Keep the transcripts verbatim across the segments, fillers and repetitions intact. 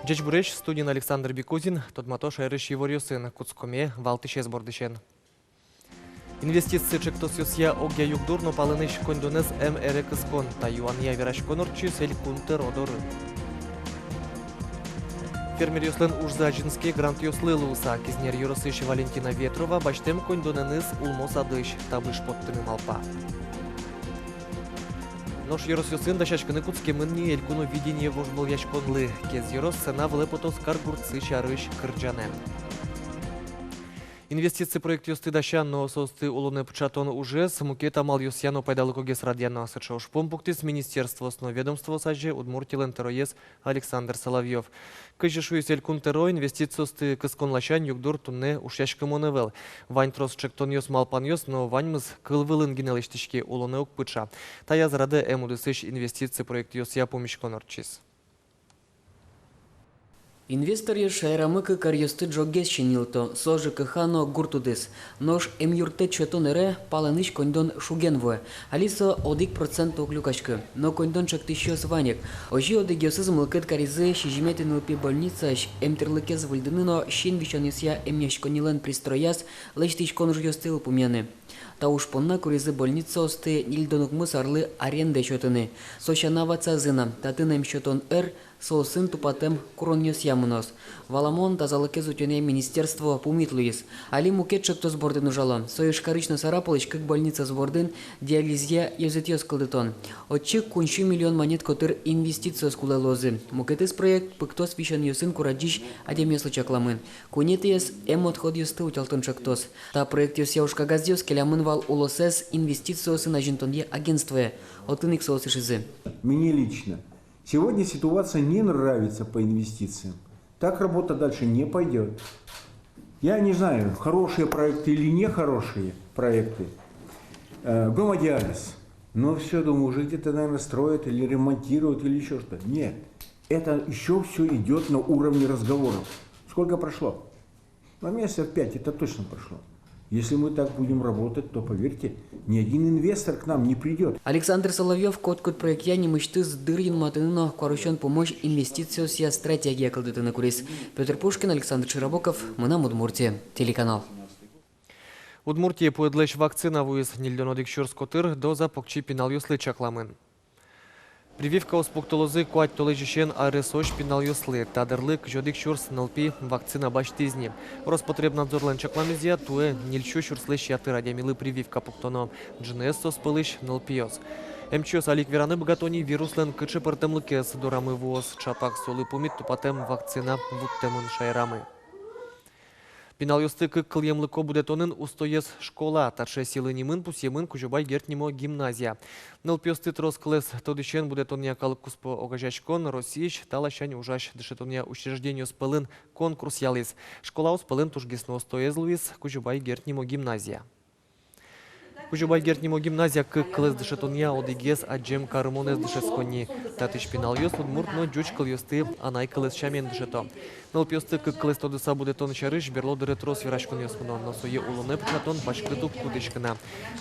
Ӟечбуресь! Студиын Александр Бекузин. Тодмато шаерысь иворъёсын. Кутскоме валтӥсез бордысен. Инвестици ӵектосъёсъя огъя югдур но палэнысь коньдонэз эм эре кыскон. Та юанъя вераськон ортчиз Элькун тӧро доры. Фермеръёслэн ужзы азинске грантъёслы луыса. Кизнер ёросысь Валентина Ветрова басьтэм коньдонэныз улмо садысь табыш поттыны малпа. Нош ёросъёсын дасяськыны кутскемын ни «Элькуновидение» вожвылъяськонлы. Кез ёрос сцена вылэ потоз каргуртсы сярысь кырӟанэн. Инвестици проектъёсты дасян но соосты улонэ пыӵатон ужез мукет амалъёсъя но пайдалыкогес радъян но. Сыӵе ужпум пуктӥз министерствоос но ведомствоос азе Удмуртилэн тӧроез Александр Соловьёв. Кызьы шуиз Элькун тӧро, инвестициосты кыскон ласянь югдур туннэ ушъяськымон ӧвӧл. Вань трос ӵектонъёс, малпанъёс, но ваньмыз кыл вылын гинэ лэсьтӥське, улонэ уг пыӵа. Таяз радэ эм удысысь инвестици проектъёсъя пумиськон ортчиз. Инвесторъёс шаерамы кык ӧръёсты ӝоггес синйылто, со ЖКХ но гурт удыс. Нош эмъюрттэт сётон ӧре палэнысь коньдон шуген вуэ. Али со одӥг процент уг люкаськы. Но коньдон ӵектӥсьёс вань ик. Озьы одӥгъёсыз мылкыд каризы сизьыметӥ нылпи больницаысь эмтӥрлыкез выльдыны но син висёнъёсъя эмъяськоннилэн пристрояз лэсьтӥськон ужъёсты йылпумъяны. Та уж понна куризы больницаосты ньыльдон укмыс арлы арендае сётыны. Со сяна ватсазы на, татын эмсётон ӧр, соосын тупатэм куронъёсъя мыноз. Валамон, тазалыкез утёнъя министерство пумит луиз. Али мукет ӵектос бордын ужало. Со Ижкарысь но Сарапулысь кык больницаос бордын диализъя ёзэтъёс кылдытон. Отчы куинь сю миллион манет котыр инвестициос кулэ луозы. Мукетыз проект пыктос висёнъёсын курадӟись адямиослы чакламын. Куинетӥез эм отходъёсты утялтон ӵектос. Та проектъёсъя ужкагазъёс келямын вал улосэз инвестициосын азинтонъя агентствое. Отын ик соос ышизы. Мне лично сегодня ситуация не нравится по инвестициям. Так работа дальше не пойдёт. Я не знаю, хорошие проекты или нехорошие проекты. Э, гемодиализ. Но всё, думаю, уже где-то, наверное, строят или ремонтируют, или ещё что. Нет. Это ещё всё идёт на уровне разговоров. Сколько прошло? Ну, месяцев пять это точно прошло. Если мы так будем работать, то, поверьте, ни один инвестор к нам не придёт. Александр Соловьёв котькуд проектъя нимысьтыз дыр юнматыны но куарусён пумозь инвестициосъя стратегия кылдытыны куриз. Пётр Пушкин, Александр Широбоков, «Мынам Удмуртие» телеканал. Удмуртие пуэдлэсь вакцина вуиз. Ньыльдон одӥг сюрс котыр доза покчи пиналъёслы чакламын. Прививкаос пуктылозы куать толэзьысен аресозь пиналъёслы. Та дырлы кызь одӥг сюрс нылпи вакцина басьтӥз ни. Роспотребнадзорлэн чакламезъя, туэ ньыль сю сюрслэсь ятыр адямилы прививка пуктоно. Ӝыныез соос пӧлысь нылпиос. Эмчиос али ик вераны быгато ни, вируслэн кыӵе пӧртэмлыкез дорамы вуоз. Ӵапак солы пумит тупатэм вакцина вуттэмын шаерамы. Пиналъёсты кык кылъемлыко будэтонын устоез школа. Таӵе сӥлы нимын пусъемын Кузебай Герд нимо гимназия. Нылпиосты трос кылэз тодӥсен будэтонъя калык куспо огазеяськон Россиысь та ласянь ужась дышетонъя учреждениос пӧлын конкурс ялӥз. Школаос пӧлын тужгес но устоез луиз Кузебай Герд нимо гимназия. Кузебай Герд нимо гимназия кык кылэз дышетонъя одӥгез адӟем карымонэз дышетсконни. Татысь пиналъёс удмурт но ӟуч кылъёсты анай кылэз сямен дышето. Нылпиосты кык кылэз тодыса будэтон сярысь берло дыре трос вераськонъёс мыно, но сое улонэ пыӵатон паськыт уг кутӥськы на.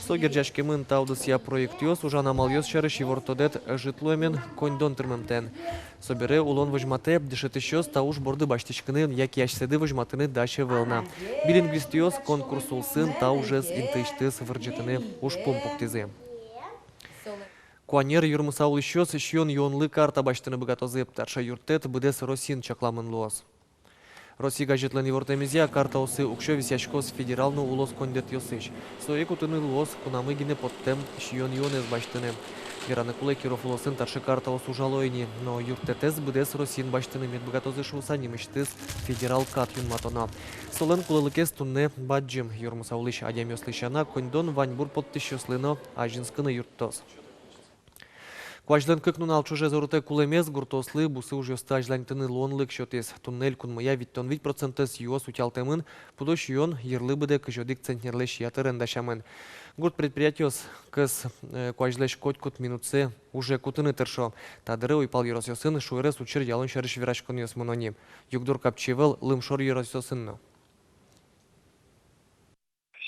Со герӟаськемын та удысъя проектъёс, ужан амалъёс сярысь ивортодэт ӧжыт луэмен, коньдон тырмымтэен. Собере улон возьматэ, дышетӥсьёс та уж борды басьтӥськыны яке асьсэды возьматыны дась ӧвӧл на. Билингвистъёс конкурс улсын та ужез интыысьтыз вырӟытыны ужпум пуктӥзы. Куанер юрмыса улӥсьёс сиён-юонлы карта басьтыны быгатозы. Таӵе юрттэт быдэс Россиын чакламын луоз. «Россия» газетлэн ивортэмезъя, картаосы уксё висъяськоз федерал но улос коньдэтъёсысь. Сое кутыны луоз кунамы гинэ поттэм сиён-юонэз басьтыны. Вераны кулэ, Киров улосын таӵе картаос ужало ини, но юрттэтэз быдэс Россиын басьтыны мед быгатозы шуыса нимысьтыз федерал кат юнматоно. Солэн кулэлыкез туннэ бадӟым. Юрмыса улӥсь адямиослы сяна, коньдон ваньбур поттӥсьёслы но азинскыны юрттоз. Куазьлэн кык нунал ӵоже зорытэк улэмез гуртоослы бусы ужъёсты азьланьтыны луонлык сётӥз. Туннэ элькунмыя витьтон вить процентэз юос утялтэмын, пудо сиён йырлы быдэ кызь одӥг центнерлэсь ятырен дасямын. Гурт предприятиос кӧс, э, куазьлэсь котькуд минутсэ уже кутыны тыршо. Та дыре уйпал ёросъёсын шуэрес учыр ялон сярысь вераськонъёс мыно ни. Югдур капчи ӧвӧл лымшор ёросъёсын но.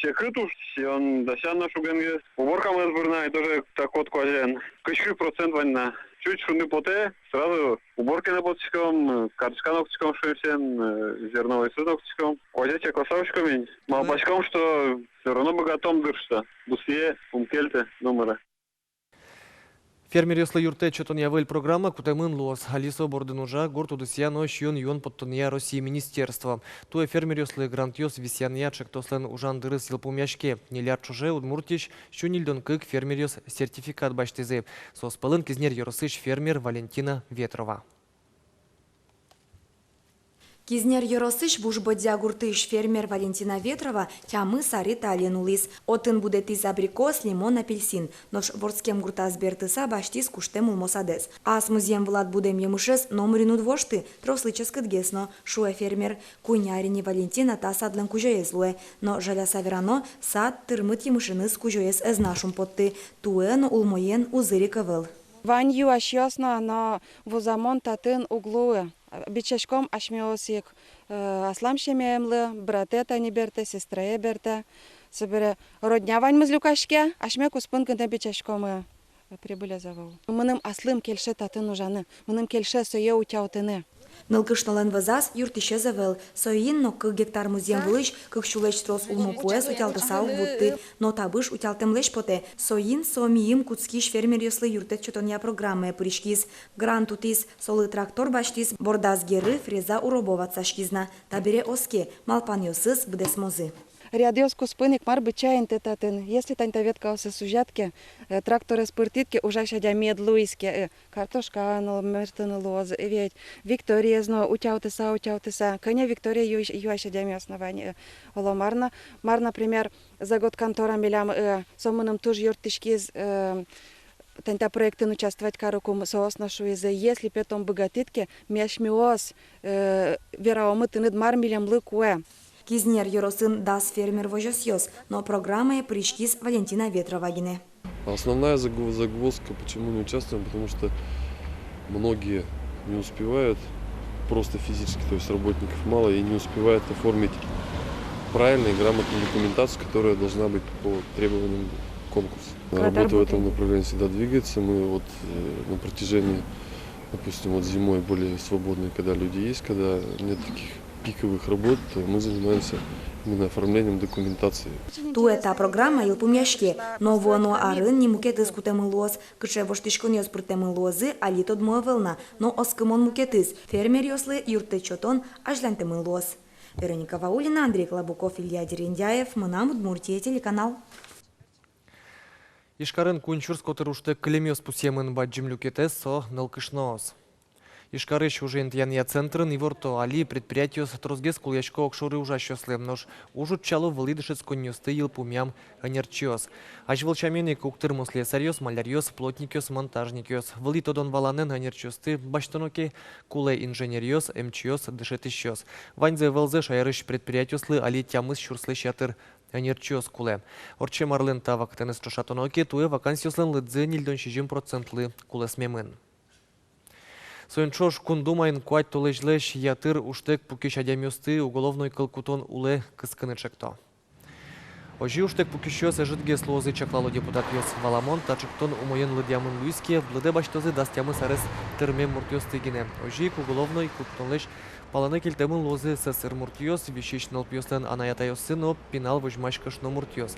Секыт уж, сиён дасян но шугенгес. Уборкамес бырна, и тоже так вот куазен. Кызь кык процент вань на. Чуть шунды потэ, сразу уборкае но потӥськом, карточка но кутӥськом, шуисен, э, зерновойсэс но кутӥськом. Куазе чакласа учком ини. Малпаськом, что всё равно быгатом дыр, что бусые ум кельты номыре. Фермеръёслы юрттэт сётонъя выль программа кутэмын луоз. Али со бордын ужа гурт удысъя но сиён-юон поттонъя Россия министерство. Туэ фермеръёслы грантъёс висъянъя ӵектослэн ужан дырыз йылпумъяське. Ньыль ар ӵоже Удмуртиысь сю ньыльдон кык фермеръёс сертификат басьтӥзы. Соос пӧлын Кизнер ёросысь фермер Валентина Ветрова. Кизнер ёросысь Вуж Бодья гуртысь фермер Валентина Ветрова тямыс ар али улӥз. Отын будэтӥз абрикос, лимон, апельсин. Нош вордскем гуртаз бертыса, басьтӥз куштэм улмо садэз. Ас музъем вылад будэм емышез номырин уд вошты, трослы ческытгес но, шуэ фермер. Куинь ар ини Валентина та садлэн кузёез луэ. Но жаляса верано, сад тырмыт емышеныз кузёез ӧз на шумпотты. Туэ но улмоен узыр ик ӧвӧл. Вань юасьёс но, но вузамон татын уг луы. Бичаськом асьмеос ик, э, аслам семьяемлы, братэ тани бертэ, сестрае бертэ. Собере родня ваньмыз люкаське, асьме куспын гинэ бичаськомы, э, прибылез ӧвӧл. Мыным аслым кельше татын ужаны, мыным кельше сое утялтыны. Нылкышнолэн вӧзаз юрттӥсез ӧвӧл. Соин но кык гектар музъем вылысь кык сюлэсь трос улмопуэз утялтыса уг вутты. Но табыш утялтэмлэсь потэ. Соин со мийым кутскись фермеръёслы юрттэт сётонъя программае пыриськиз. Грант утӥз, солы трактор басьтӥз, бордаз геры, фреза, уробо ватсаськиз на. Табере оске, малпанъёсыз быдэсмозы. Рядъёс куспын ик мар быдӟа инты татын. Если тань та веткаосыз сузяд ке, э, тракторез пыртӥд ке, ужась адями ӧд луиз ке, э, картошка но мертыны луоз, э, ведь викториез но утялтыса, утялтыса. Кӧня виктория ю-, юась адямиос но вань, э, оло мар но, мар, например, Заготконтора милям, э, со мыным туж юрттӥськиз, э, тань та проектын участвовать карыку. Соос но шуизы, если пе тон быгатӥд ке, ми асьмеос, э, вераломы тыныд, мар милемлы кулэ. Кизнер ёросын дас фермер возёсъёс, но программае пыриськиз Валентина Ветрова гинэ. Основная загв-, загвоздка, почему не участвуем, потому что многие не успевают, просто физически, то есть работников мало, и не успевают оформить правильную и грамотную документацию, которая должна быть по требованиям конкурса. Работа в этом направлении всегда двигается. Мы вот, э, на протяжении, допустим, вот зимой более свободные, когда люди есть, когда нет таких пиковых работ, то мы занимаемся именно оформлением документации. Туэ та программа йылпумъяське, но вуоно арын ни мукетыз кутэмын луоз. Кыӵе воштӥськонъёс пыртэмын луозы, али тодмо ӧвӧл на, но оскымон мукетыз: фермеръёслы юрттэт сётон азьланьтэмын луоз. Вероника Ваулина, Андрей Клабуков, Илья Дерендяев, «Мынам Удмуртие» телеканал. Ижкарын куинь сюрс котыр ужтэк кылемъёс пусъемын. Бадӟым люкетэз со нылкышноос. Ижкарысь ужинтыянъя центрын иворто: али предприятиос тросгес кулэясько огшоры ужасьёслы, нош уж утчало вылӥ дышетсконниосты йылпумъям ӧнерчиос. Азьвыл сямен ик уг тырмо слесарьёс, маляръёс, плотникъёс, монтажникъёс. Вылӥ тодон-валанэн ӧнерчиосты басьтоно ке, кулэ инженеръёс, эмчиос, дышетӥсьёс. Ваньзэ-вылзэ шаерысь предприятиослы али тямыс сюрслэсь ятыр ӧнерчиос кулэ. Ортчем арлэн та вакытэныз ӵошатоно ке, туэ вакансиослэн лыдзы ньыльдон сизьым процентлы кулэсмемын. Соин ӵош Кун Думаын куать толэзьлэсь ятыр ужтэк пукись адямиосты уголовной кыл кутон улэ кыскыны ӵекто. Озьы ужтэк пукисьёс ӧжытгес луозы, чаклало депутатъёс. Валамон, та ӵектон умоен лыдъямын луиз ке, блыдэ басьтозы дас тямыс арес тырмем муртъёсты гинэ. Озьы ик уголовной кыл кутонлэсь палэнэ кельтэмын луозы сэсыр муртъёс, висись нылпиослэн анай-атайёссы но пинал возьмась кышномуртъёс.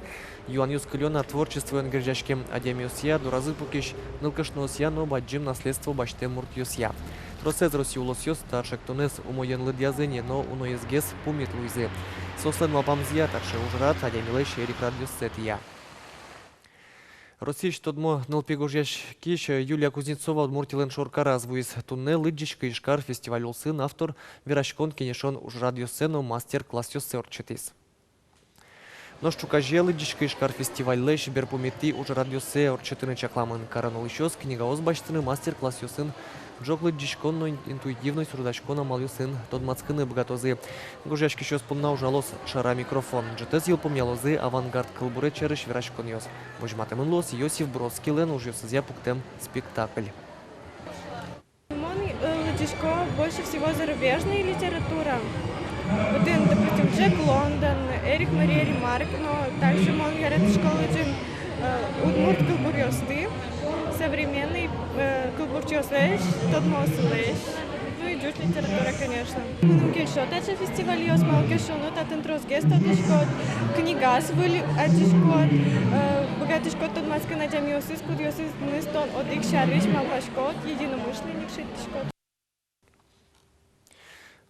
Юанъёс кылё на творчествоен герӟаськем адямиосъя, доразы пукись нылкышноосъя но бадӟым наследство басьтэм муртъёсъя. Тросэз Россия улосъёс та ӵектонэз умоен лыдъязы ни, но уноезгес пумит луизы. Соослэн малпамзыя, таӵе ужрад адямилэсь эрикрадъёссэ тӥя. Россиысь тодмо нылпи гожъяськись Юлия Кузнецова Удмуртилэн шоркараз вуиз. Туннэ «Лыдӟиськы, Ижкар» фестиваль улсын автор вераськон-кенешон ужрадъёссэ но мастер-классъёссэ ортчытӥз. Нош ӵуказе «Лыдӟиськы, Ижкар» фестивальлэсь берпуметӥ ужрадъёссэ ортчытыны чакламын. Карон улӥсьёс книгаос басьтыны, мастер-классъёсын ӝог лыдӟиськон но ин-, интуитивной суредаськон амалъёсын тодматскыны быгатозы. Гожъяськисьёс понна ужалоз шара микрофон. Ӝытэз йылпумъялозы авангард кылбурет сярысь вераськонъёс. Возьматэмын луоз Иосиф Бродскийлэн ужъёсызъя пуктэм спектакль. Мон, э, лыдӟисько больше всего зарубежной литература. Отын, допустим, Джек Лондон, Эрик Мариа Ремарк, но также мон яратӥсько лыдӟыны, э, удмурт кылбуръёсты, современный, э, кылбурчиослэсь, тодмоосылэсь, ну и ӟуч литература, конечно. Мыным кельшо таӵе фестивальёс, малы ке шуоно, татын тросгес тодӥськод, книгаос выль адӟиськод, э, быгатӥськод тодматскыны адямиосыз, кудъёсыныз тон одӥг сярысь малпаськод, единомышленник шедьтӥськод.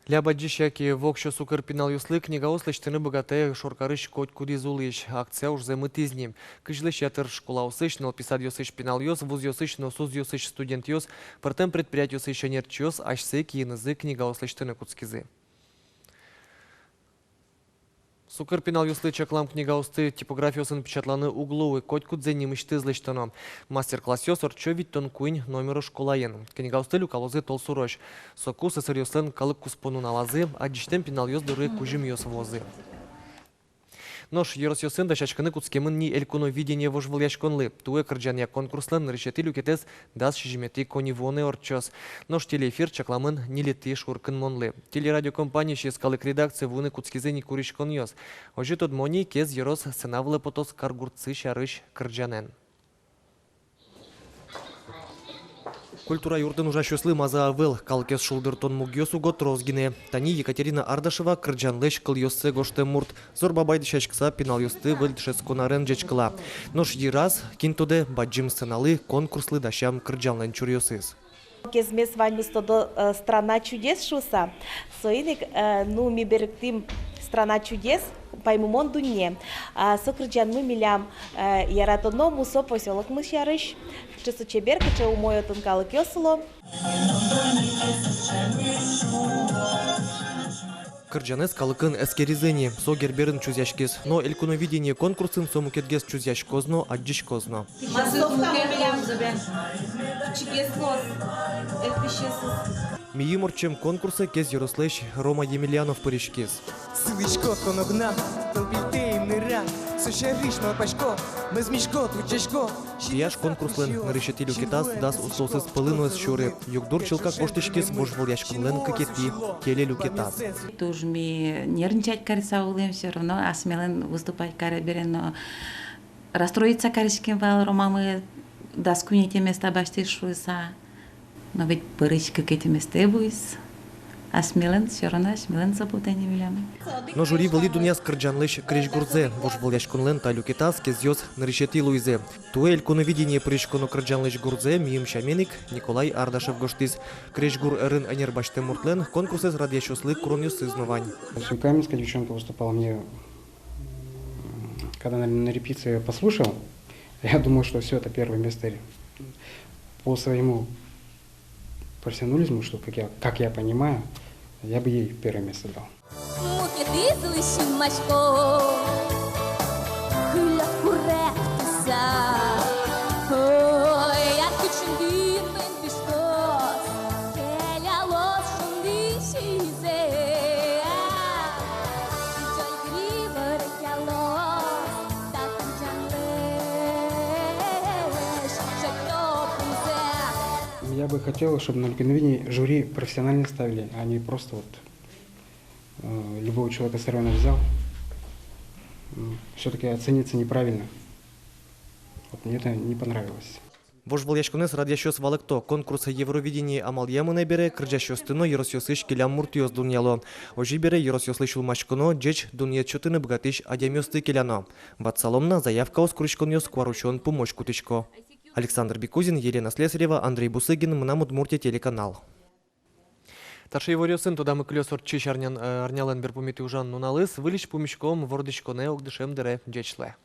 Ляб адӟись яке воксё сукыр пиналъёслы книгаос лэсьтыны быгатэ шоркарысь котькудӥз улӥсь. Акция ужзэ мытӥз ни. Кызьлэсь ятыр школаосысь, нылпи садъёсысь пиналъёс, вузъёсысь но СУЗъёсысь студентъёс, пӧртэм предприятиосысь ӧнерчиос асьсэ киынызы книгаос лэсьтыны кутскизы. Сукыр пиналъёслы чаклам книгаосты типографиосын печатланы уг луы, котькудзэ нимысьтыз лэсьтоно. Мастер-классъёс ортчо витьтон куинь номеро школаын. Книгаосты люкалозы толсурозь. Соку сӧсыръёслэн калык куспо нуналазы адӟисьтэм пиналъёс доры кузьымъёс вуозы. Нош ёросъёсын дасяськыны кутскемын ни «Элькуновидение» вожвылъяськонлы. Туэ кырӟанъя конкурслэн нырысетӥ люкетэз дас сизьыметӥ коньывуонэ ортчоз. Нош телеэфир чакламын ньылетӥ шуркынмонлы. Телерадиокомпаниысь йӧскалык редакцие вуыны кутскизы ни куриськонъёс. Озьы тодмо ни, Кез ёрос сцена вылэ потоз каргуртсы сярысь кырӟанэн. Культура юртын ужасьёслы маза ӧвӧл, калыкез шулдыртон мугъёс уго трос гинэ. Тани Екатерина Ардашева кырӟанлэсь кылъёссэ гожтэм мурт. Зор бабай дӥсяськыса пиналъёсты выль дышетскон арен ӟечкыла. Нош йыраз, кин тодэ, бадӟым сценалы, конкурслы дасям кырӟанлэн чуръёсыз. Кезмес ваньмыз тодо, э, «Страна чудес» шуыса. Соин ик, э, ну, ми берыктӥм «Страна чудес», паймымон дунне. А со кырӟанмы милям, э, яратоно мусо посёлокмы сярысь. Кыӵе со чебер, кыӵе умой отын калыкъёс уло. Кырӟанэз калыкын эскеризы ни, со Герберын чузъяськиз. Но «Элькуновидение» конкурсын со мукетгес чузъяськоз но, адӟиськоз но. Массовка милям кыӵегес луоз, эписьёсыз. Мийым ортчем конкурсэ Кез ёрослэсь Рома Емельянов пыриськиз. Сылӥськод тон огнам, тылпи тӥ нырак, со сярысь малпасько, мӧзмисько, утчасько. Пияш конкурслэн нырысетӥ люкетаз дас устоосыз пӧлын но ӧз сюры. Югдур чылкак воштӥськиз вожвылъяськонлэн кыкетӥ телелюкетаз. Туж ми нервничать карыса улӥм, всё равно асьмелэн выступать каре бере но расстроиться кариським вал, Ромамы дас куинетӥ места басьтӥз шуыса. Но ведь пӧрысь кыкетӥ местэ вуиз. Асьмелэн, всё равно асьмелэн забота ни милям. Но жюри вылӥ дунъяз кырӟанлэсь крезьгурзэ. Вожвылъяськонлэн та люкетаз Кезъёс нырысетӥ луизы. Туэ «Элькуновидение» пыриськоно кырӟанлэсь гурзэ мийым сямен ик Николай Ардашев гожтӥз. Крезьгур ӧрын ӧнер басьтэм муртлэн конкурсэз радъясьёслы куронъёсыз но вань. С Каменской девчонка выступала, мне, м, когда на, на репетиции послушал, я думал, что всё, это первое место. По своему профессионализму, что, как я, как я понимаю, я бы ей первое место дал. Мукетыз лэсьтӥсько, кылёд куректыса. Ой, яркыт шундын пыштоз, келялоз шунды сӥзьы. Ӟольгыри ворекъялоз та кырӟанлэсь шӧдто пузэ. Я бы хотел, чтобы на «Элькуновидении» жюри профессионально ставили, а не просто вот, э, любого человека с района взял. М, всё-таки оценится неправильно. Вот мне это не понравилось. Вожвылъяськонэз радъясьёс валэкто: конкурс «Евровидение» амалъя мынэ бере, кырӟасьёсты но ёросъёсысь келям муртъёс дунъяло. Озьы бере, ёросъёслы сюлмаськоно, ӟеч дунъет сётыны быгатӥсь адямиосты келяно. Ватсалом на, заявкаос, куриськонъёс куарусён пумозь кутӥсько. Александр Бекузин, Елена Слесарева, Андрей Бусыгин, «Мынам Удмуртие» телеканал. Таӵе иворъёсын тодамы кылёз ортчись арня-, э, арнялэн берпуметӥ ужан нуналыз. Выльысь пумиськом вордӥськонэ огдышем дыре. Ӟеч луэ.